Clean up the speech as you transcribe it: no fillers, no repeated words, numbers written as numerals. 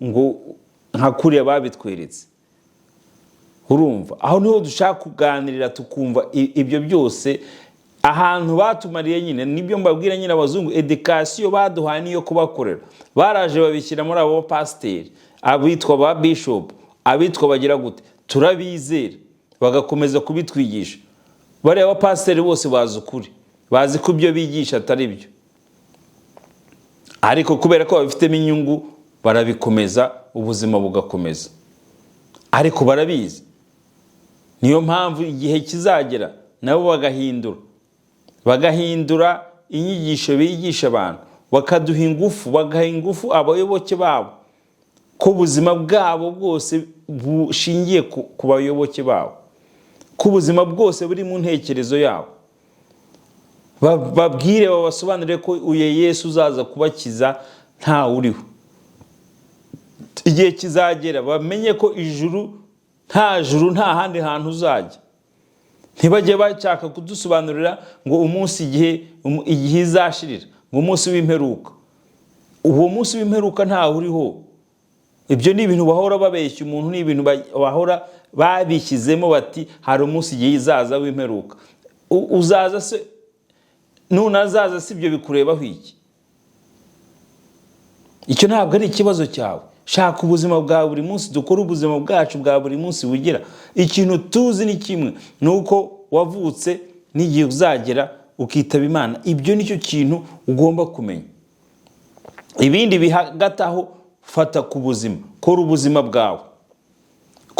ngo nka kuriya babitweretse. Urumva, aho niho dushaka kuganirira, tukumva ibyo byose ahantu batumariye nyine. Nibyo mbabwira nyine, abazungu éducation baduhaye niyo kubakorera. Baraje babishyira muri abo bapasiteri, abitwa ba bishop, abitwa bagira gute, turabizera, bagakomeza kubitwigisha. Bariya bapasiteri bose bazi ukuri, bazi ko ibyo bigisha atari byo, ariko kubera ko babifitemo inyungu barabikomeza, ubuzima bugakomeza, ariko barabizi. Niyo mpamvu igihe kizagera nabo bagahindura inyigisho bigisha abantu, bakaduha ingufu, bagaha ingufu abayoboke babo, ko ubuzima bwabo bwose bushingiye ku bayoboke babo, ko ubuzima bwose buri mu ntekerezo yabo. Babwire, babasobanurire ko uyu Yesu uzaza kubakiza ntawe uriho. Igihe kizagera bamenye ko ijuru, nta juru, nta handi hantu uzajya. Ntibajye bashaka kudusobanurira ngo umunsi, igihe izashirira, ngo umunsi w'imperuka. Uwo munsi w'imperuka ntawe uriho. Ibyo ni ibintu bahora babeshya umuntu, ni ibintu bahora babishyizemo, bati hari umunsi, igihe izaza w'imperuka. Uzaza se, nunazaza si ibyo bikurebaho iki? Icyo ntabwo ari ikibazo cyawe. Shaka ubuzima bwa buri munsi, dukore ubuzima bwacu bwa buri munsi. Bugira ikintu tuzi ni kimwe, ni uko wavutse n'igihe uzagera ukitaba Imana. Ibyo nicyo kintu ugomba kumenya. Ibindi bihagati aho, fata ku buzima, kora ubuzima bwawe.